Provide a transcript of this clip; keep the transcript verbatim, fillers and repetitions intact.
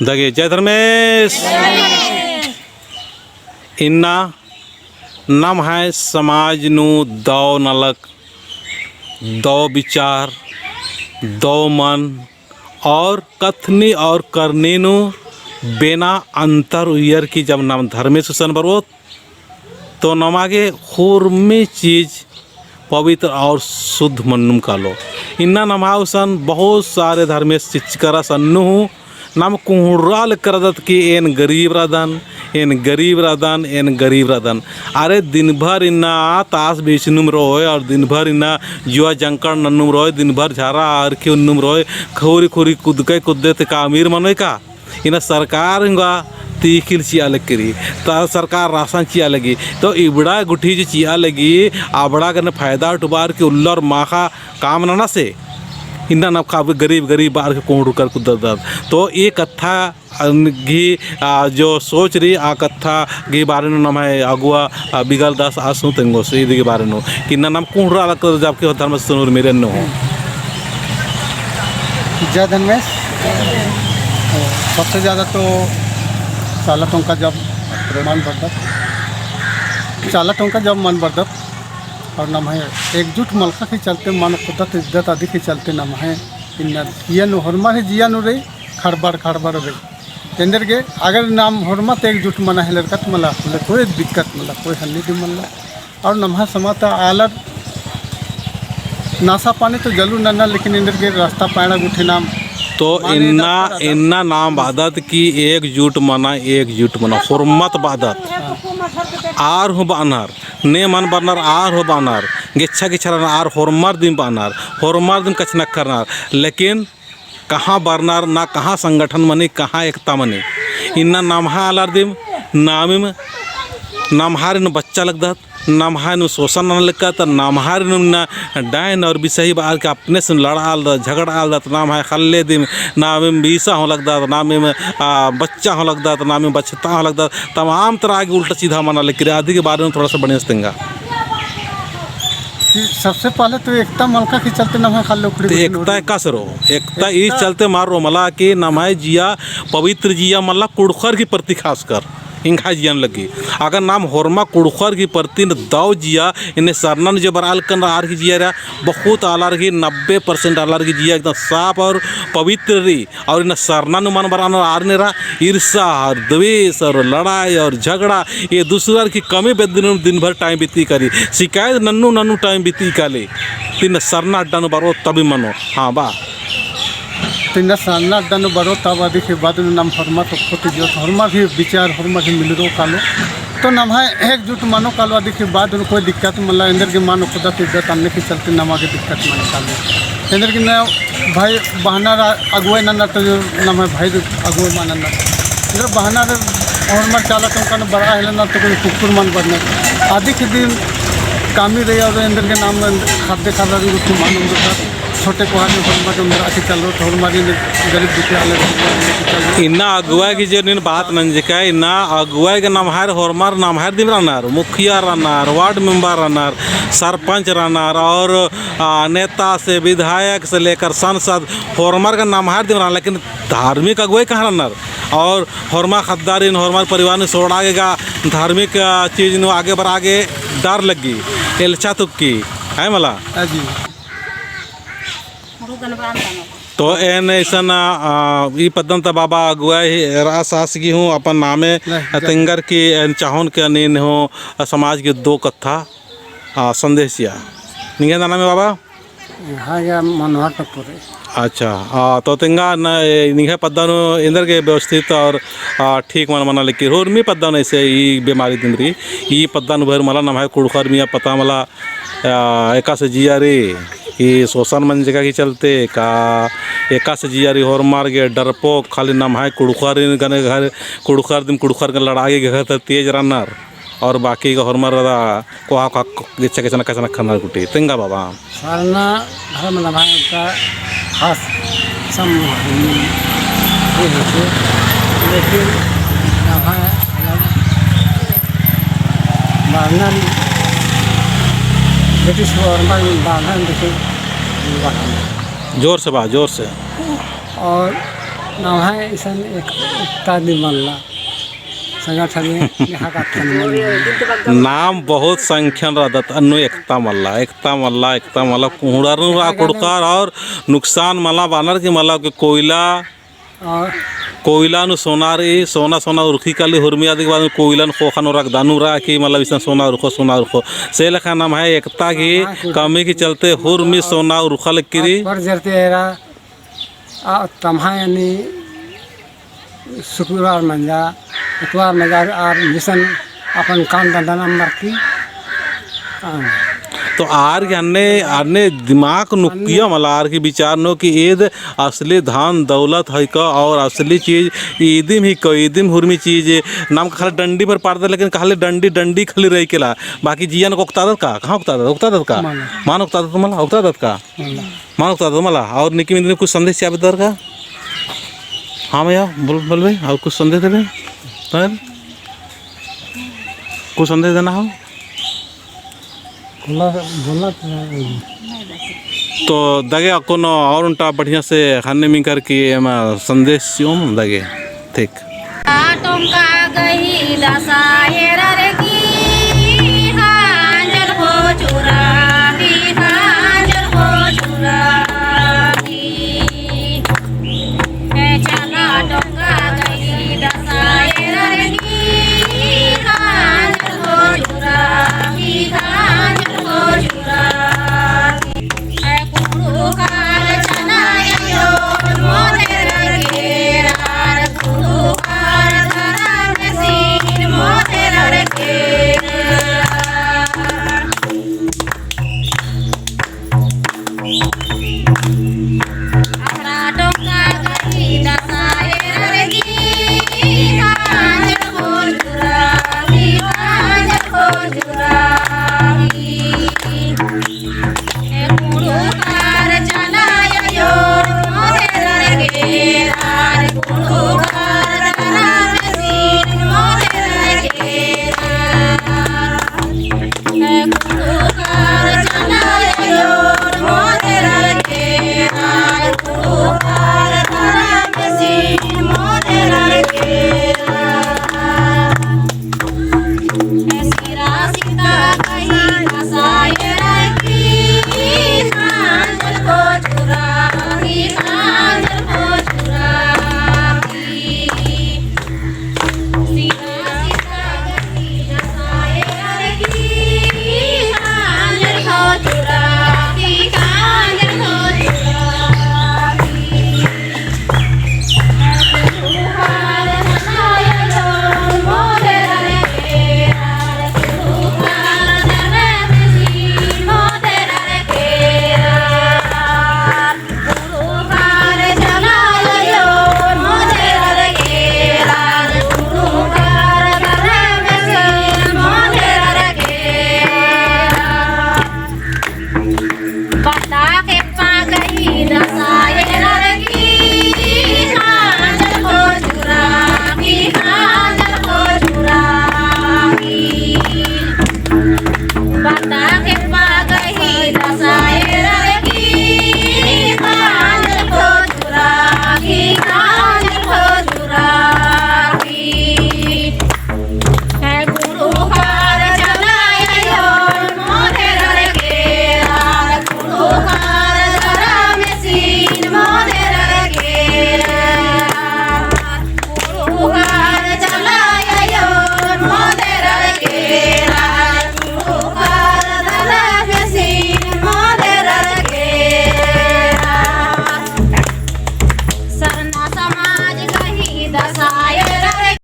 दगे जय धर्मेस। इन्ना नम्है समाज नू दौ नलख, दौ विचार, दौ मन और कथनी और करनी नू बेना अंतर उइयर की जब नाम धर्मेस गुसन बरओत, तो नमा गे हुरमी चीज पवित्र और शुद्ध मन्नुम कालो। इन्ना नम्है गुसन बहुत सारे धर्मेस चिच्चकरस अन्नु हूँ, नाम कुँड़ुख़रआ लक्करदत कि एन गरीब रअदन, एन गरीब रअदन, एन गरीब रअदन। अरे दिन भर इन्ना तास बेचनुम रओय और दिन भर इन्ना जुआ जंकड़ नन्नुम रओय, दिन भर झारा अरखी उन्नुम रओय, खौरी खौरी कुदकय कुद्दे ते का अमीर मनोय का? इन्ना सरकार एंगा तीखिल चिआ लगी रई, ता सरकार राशन चिआ लगी, तो इबड़ा गुट्ठी जो चिआ लगी, अबड़ा गने फायदा उठबार की उल्ला और माखा काम नना से, इन्ना नम्है गरीब गरीब बअर की कुँड़ुख़र कुद्ददत। तो ई कत्था गही, आ, जो सोच रई, आ कत्था गही बारे नू नम्है अगुवा, आ, बिगल दास आस हूँ तेंगोस, इदी गही बारे नू कि इन्ना नाम कुँड़ुख़रआ लक्करदत जबकि धर्मेस गुसन उर्मी रई अन्नु हूँ। जय धर्मेस। सबसे ज़्यादा तो चाला टोंका जब मन बरदत, चाला टोंका जब मन बरदत, और नम्है एकजुट मलखा के चलते मन कुद्दत इज्जत अदी के चलते नम्है इन्ना जिया नू होरमर ही जिया नू रई, खड़बड़ खड़बड़ रई। एन्देरगे अगर नाम होरमा ता एकजुट मना हेलरकत मला, होले कोई दिक्कत मला, कोई हन्नी दिम मला। और नम्है समाज ता आलर नासा पानी तो जलू नन्ना, लेकिन एन्देरगे रास्ता पैड़ा गुट्ठी नाम तो माने इन्ना, इन्ना नाम बअदत कि एकजुट मना, एकजुट मना, होरमत बअदत। हाँ। आर हूँ बअनर, ने मन बरनर आर हूँ बअनर, गेच्छा गेच्छा रअनर आर होरमर दिम बअनर, होरमर दिम कछनखरनर, लेकिन कहाँ बरनर ना, कहाँ संगठन मनी, कहाँ एकता मनी। इन्ना नम्है आलर दिम नामिम नम्हारिन बच्चा लगदत, नम्हारिन शोषण नना लगदत, नम्हारिन ना डाइन और बिसही बअर के अपने से लड़आ लगदत, झगड़आ लगदत, नम्है ख़ल्ले दिम नामिम बीसा हूँ लगदत, नामिम, आ, बच्चा हूँ लगदत, नामिम बछता हूँ लगदत, तमाम तरह के उल्टा सीधा मना लगी रई। अदी के बारे में थोड़ा सा बढ़िया से तेंगा। कि सबसे पहले तो एकता मलका के चलते नम्है ख़ल्ल उखड़ी तो गुट्ठी एकता नू रई। एकासे रओ, एकता ई एकता चलते मल रओ मला कि नम्है जिया पवित्र जिया मला कुँड़ुख़र की प्रति खासकर एंग्है जिया नू लगी। अगर नाम होरमा कुँड़ुख़र की प्रति दौ जिया, इन्ने सरना नू जे बरआ लक्कन आर की जिया रआ, बहुत आलर की नब्बे percent आलर की जिया एकदम साफ और पवित्र रई। और इन्ना सरना नू मन बरआ नू आर नेरा ईर्षा और द्वेष और लड़ाई और झगड़ा, ये दूसरा की कमी बेद्दन दिन भर time बीती काली, शिकायत नन्नू नन्नू time बीती काली। तिन्ना सरना अड्डा नू बरओ तभी मनो। हाँ बा। तिन्ना सरना अड्डा नू बरओ तब अदी के बाद नू नाम होरमा तो खोती जो होरमा भी विचार होरमा भी मिलरो कालो। तो नम्है एकजुट मनो कालो अदी के बाद नू कोई दिक्कत मला, एन्देरगे मन ओक्कदत इज्जत अन्ने के चलते नमा गे दिक्कत मनो कालो। एन्देरगे ना भाई बहनर अगुवाई नन्नर तो जो नम्है भाई अगुवाई मल नन्नर। एन्देर बहनर होरमर चाला टोंका नू बरआ हेलनर तो कोई कुक्कुर मल बरनर। अदी के दिन कामी रई और एन्देरगे नाम ख़द्द ख़र्रा गुट्ठी मल उन्दुरदत। छोटे कोहा गे होरमा गे उन्दरआ के चलो, तो होरमा गे गरीब दुखिया आलर गे उन्दरआ के चलो। इन्ना अगुवाई गे जो नीन बात नंजका, इन्ना अगुवाई गे नम्है होरमर नम्है दिम रअनर, मुखिया रअनर, ward member रअनर, सरपंच रअनर और, आ, नेता से विधायक से लेकर सांसद होरमर गे नम्है दिम रअनर, लेकिन धार्मिक अगुवाई कहाँ रअनर? और होरमा ख़द्दारिन, होरमर परिवार नू सोड़ा गे गा धार्मिक, आ, चीज नू आगे बरआ गे डर लग्गी, एल्चा तुक्की, है मला? हाँ जी। तो एन इसन, आ, ई पद्दन ता बाबा अगुवाई रअस आस गही हूँ अपन नामे नहीं, जा- तेंगर की एन चाहोन के नीन हूँ, आ, समाज गे दो कत्था, आ, संदेश चिआ। निंग्है नामे बाबा? हाँ, या मनोहर टपुरे। अच्छा, आ, तो तेंगा न, ए, निंग्है पद्दा नू एन्देरगे व्यवस्थित और, आ, ठीक मल मना लगी रई, उर्मी पद्दा नू ऐसे ई बेमारी दिम रई, ई पद्दा नू भर मला नम्है कुँड़ुख़र मइय्याँ पता मला आ, एकासे जिया रई, ई शोषण मंजका की चलते का एकासे जिया रई, होरमर गे डरपोक, खाली नम्है कुँड़ुख़र गने घर, कुँड़ुख़र दिम कुँड़ुख़र गने लड़ाई गे घर तेज रअनर, और बाकी गा होरमर रअदर कोहा कोहा गेच्छा गेच्छा नखा नखा नर गुट्ठी। तेंगा बाबा। सरना धर्म नम्है का खास समूह ये होते, लेकिन नम्है मतलब बांधन ब्रिटिश गवर्नमेंट बांधन देखे। जोर से बा, जोर से। और नम्है इसन एक-, एकता नी मल्ला। संगठन में यहाँ का थन मल्ला। नाम बहुत संख्यन रअदत, अन्नु एकता मल्ला, एकता मल्ला, एकता मल्ला, कुहड़ा नू रआ कुँड़ुख़र और नुकसान मला बअनर की मला के कोयला, और कोयला नू सोना रई, सोना, सोना उरखी काली हुरमी आदि के बाद में कोयला नू ख़ोख़ा नू रख दानू रआ की मतलब इसन सोना उरखो, सोना उरखो। से लेखा नम्है एकता की कमी की चलते हुरमी सोना उरखा लगी रई। पर जरते एरा आ तम्है यानी शुक्रवार मंजा, इतवार मंजा आर मिशन अपन काम धंधा नम्बर की काम। तो आर के अन्ने, अन्ने दिमाग नुकिया मला आर के विचार नू कि ईद असली धन दौलत है का और असली चीज ईदिम ही का, ईदिम हुरमी चीज। नाम का खाली डंडी भर पाड़दत, लेकिन खाली डंडी, डंडी खाली रई केला, बाकी जिया नू ओक्तादत का? कहाँ ओक्तादत? ओक्तादत का? मला। मल ओक्तादत मला? ओक्तादत का? मला। मल ओक्तादत मला। और निकिम इन्दनी कुछ संदेश चिआ बेद्दर का? हाँ भैया, बोल, बोल बे, और कुछ संदेश देबे? और कुछ संदेश देना हो? बोला, बोला तो है। तो दगे अक्कुन और ओन्टा बढ़िया से ख़न्नी मिंकर की एमा संदेश चिओम दगे। ठीक। आ टोंका गही दसाए